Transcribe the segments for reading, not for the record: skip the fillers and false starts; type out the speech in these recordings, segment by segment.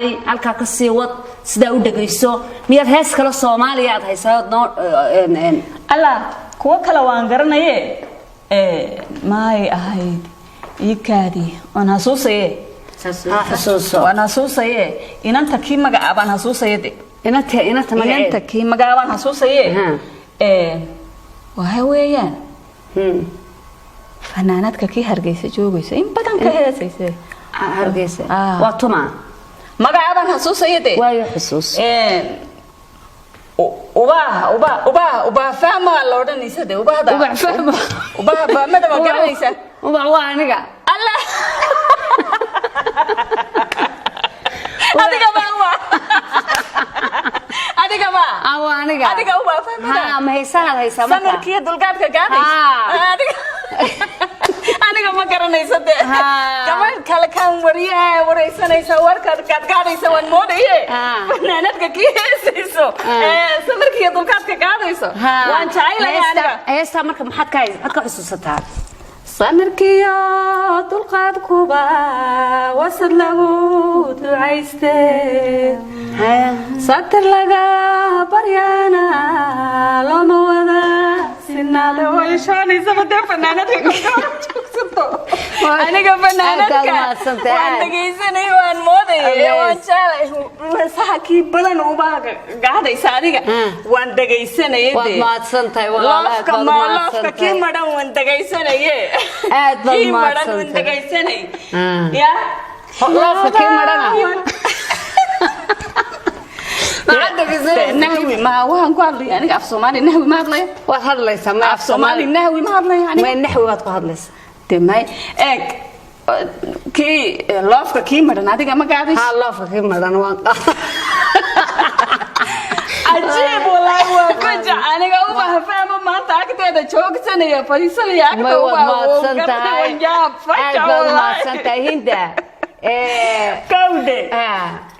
Halkaa ka sii wad, sidaa u dhegayso. Miyaad hees kale Soomaaliya aad haysaa ood noo Allah, kuwo kale waan garanaye. Maay ahayd ikaadi, waan xasuusaye. Ha, xusuuso. Waan xasuusaye, inanta kii magacaabaan xasuusaye de. Inanta Inanta magaceeda? Kii magacaabaan xasuusaye. Waxa weeyaan fanaanadka kii Hargeysa joogaysa, in badan ka heesaysa. Hargeysa? Ah. Waa tuma? Magacaabaan xasuusaye de. Waayo, xusuus. Ubaha ubaha ubaha ubaha fahma la odhanaysa de, ubahda. Ubax fahma. Ubaha fahmada ma garanaysa? Ubax waa aniga. Allah, adiga ma waa adiga ma? Ah, waa aniga. Adiga ubaha fahmada. Ha, ma heesahaad haysaa marka? Samirkiiyo dulqaadka gaadaysa. Adiga aniga ma garanaysa de. Gabadh kale kan wariyaha waraysanaysa, warkaad gaadgaadaysa waan moodaye. Fanaanadka kii heesayso ee samirkiiyo dulqaadka gaadayso waan jecelahay aniga. Heestaa marka maxaad ka xusuusataa? Samirkiyo dulqaadkuba wasad lagu ducayste, satir laga baryana looma wada sinaada. Way shaanaysaba dee fanaanadka kolkaa joogsato aniga fanaanadka. Aad baad mahadsantahay, waan aad. dhegaysanay, waan moodayay, waan jeclay heesaha kii badan ubaa gaadaysa adiga. Waan dhegaysanayay Waad dee. mahadsantahay walaal, aad Loofka baad ma loofka mahadsantahay. kii madhan waan dhegaysanaye. Aad baad Kii madhan waan mahadsantahay. dhegaysanay ya. Loofka kii madhana maxaad dhegaysanaysaa? Nahwi ma waxaan ku hadlaya aniga? Af Soomaali nahwi ma hadlaya? Waad hadlaysaa, ma? Af Soomaali nahwi ma hadlaya aniga? Ma naxwi waad ku hadlaysaa? De may, eeg, kii loofka kii madhan adiga ma gaadayso? Haa, loofka kii madhan waan Cajiib walaahi, waa fajac. Aniga ubaha fahmo maanta agteeda joogsanaya, fadhiisanaya agta. May, waad Ubaha mahadsan tahay. Yaab, Aad fajac baad walaahi. mahadsan tahay, Hinda. Kawde.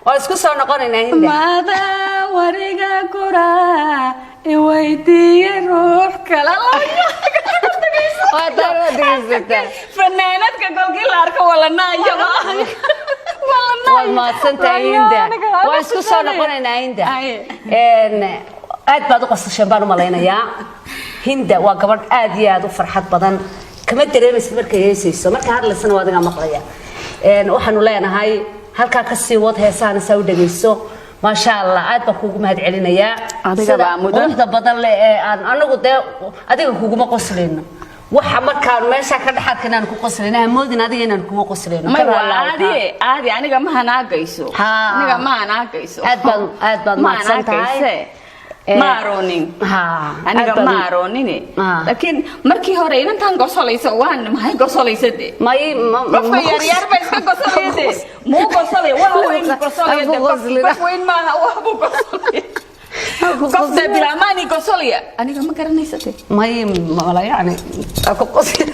Waa isku soo noqonaynaa, Hinda. Mada wariga gura iweydiiye ruux kale. Waa taa, waad dhegaysataa. Fanaanadka kolkii la arko walanaayo. Waad mahadsan tahay, Hinda. Waa isku soo noqonaynaa, Hinda. Aad baad u qasasheen baan u malaynayaa. Hinda waa gabadh aad iyo aad u farxad badan, kama dareemaysid markay heesayso, markay hadlaysana waa adigaa maqlaya. Waxaanu leenahay halkaa ka sii wad heesahana, saa u dhegayso. Maasha Allah, aad baan kuugu mahad celinayaa. Adiga Sida baa mudan. Quruxda badan leh ee aan anagu dee adiga kuguma qoslayno, waxa markaan meesha ka dhex arka inaan ku qoslayno, hamoodin adiga inaan kugu qoslayno. May. Ka Waa raalli caadi, caadi. Aniga ma hanaagayso. Aniga ma hanaagayso. Aad baad Ma mahadsan tahay. hanaagayse. Ma aroonin. Aniga Aad baad ma aroonin. Laakiin markii hore inantan gosolaysa waan maxay gosolaysa de? May ma Qofka yaryar ba iska gosolaya de, muu gosolaya wax weyn gosolaya de. Ku qoslina. Qof weyn maaha wax buu gosolaya, qof de bilaamaani gosolaya aniga ma garanaysa de. May, mala yani ku qosli.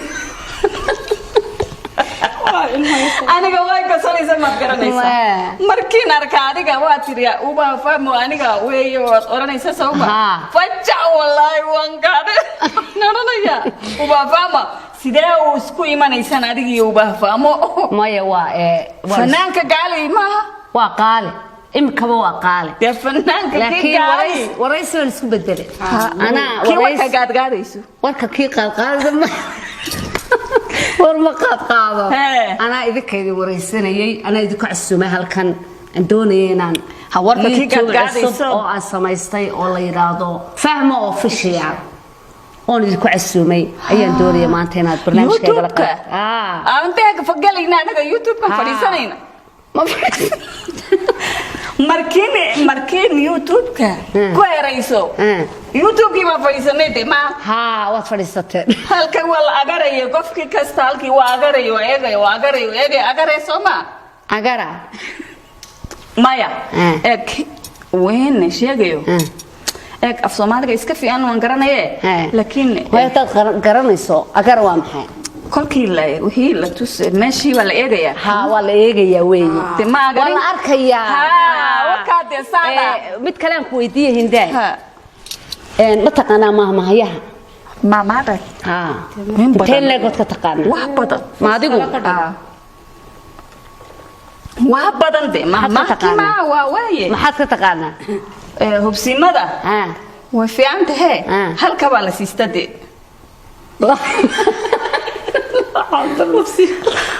Aniga way gosolaysa, maad garanaysaa? Markiin arka adiga waa tiri uba fahmo aniga weeye, waad oranaysa sawma? Fajac wallaahi, waan gaadhay, waan oranaya uba fahma sidee uu isku imanaysan adiga iyo uba fahmo? Maya, waa Fanaanka gaali maaha? Waa qaali, imikaba waa qaali. Dee fanaanka kii Laakiin gaali. Waraysi waan isku bedelay anaa. Kii warka Waraysi gaadgaadayso. Warka kii qaadqaadada ma war ma qaadqaado. Anaa idinka idin waraysanayay, anaa idinku casuumay halkan, aan doonayay inaan Ha, warka kii YouTube gaadgaadayso. cusub oo aan samaystay oo la yidhaahdo Fahmo Official oon idinku casuumay ayaan doonaya maanta inaad barnaamijkaygala YouTube-ka? qaad. Aan intee fagalayna anaga YouTube-kan? Fadhiisanayna. Ma fadhiisan. Markiin YouTube-ka ku herayso. YouTube-kii baa fadhiisanay de ma? Haa, waad fadhiisateen. Halkan waa la agaraya, qofkii kasta halkii waa agarayo, waa eegaya, waa agarayo, waa eegaya, agaraya soo ma? Agara. Maya. Eeg, weyne sheegayo. Eeg, af Soomaaliga iska fiican waan garanaye. Laakiin Way, hadaad garanayso, agara waa maxay? Kolkii la wixii la tus meeshii waa la eegayaa. Haa, waa la eegayaa weeye. De ma Waa agarin. la arkayaa. Haa, wakaa dee saada. Mid kale aan ku weydiiye, Hindaa. Ma taqaanaa mahmahayaha? Maamaadha. Haa. Nin badan. Intee leegood ka taqaanaa? Wax badan. Ma adigu? Waa badan de. Maxaad ka taqaanaa? Mahmaahkii waa waaye. Maxaad ka taqaanaa? Hubsiimada way fiican tahee, halka baa la siista de.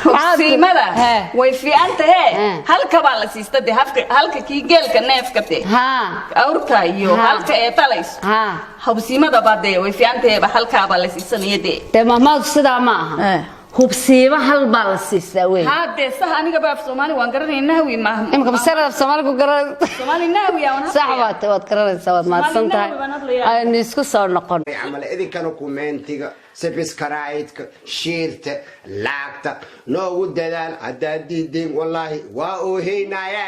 Hubsiimada way fiican tahee, halka baa la siista de, halka kii geelka neefka de, awrka iyo halka ee talayso. Hubsiimada baa dee way fiican taheeba, halkaabaa la siisanaya dee. Dee mahmaadu sidaa ma aha. Hubsiimo hal baa la siistaa wey. Haa dee sax, aniga ba af Soomaali waan garanaya, nahwi maaha. Imika masarad af Soomaali ku garan? Soomaali nahwi aan. Sax baad, waad garanaysaa, waad mahadsan tahay. Nahwi baan hadlayaa. Aynu isku soo noqon. Camal idinkana comment-iga, subscribe-ka, share-ta, like-ta noogu dadaal. Haddaad diideen, wallaahi waa ooheynaya.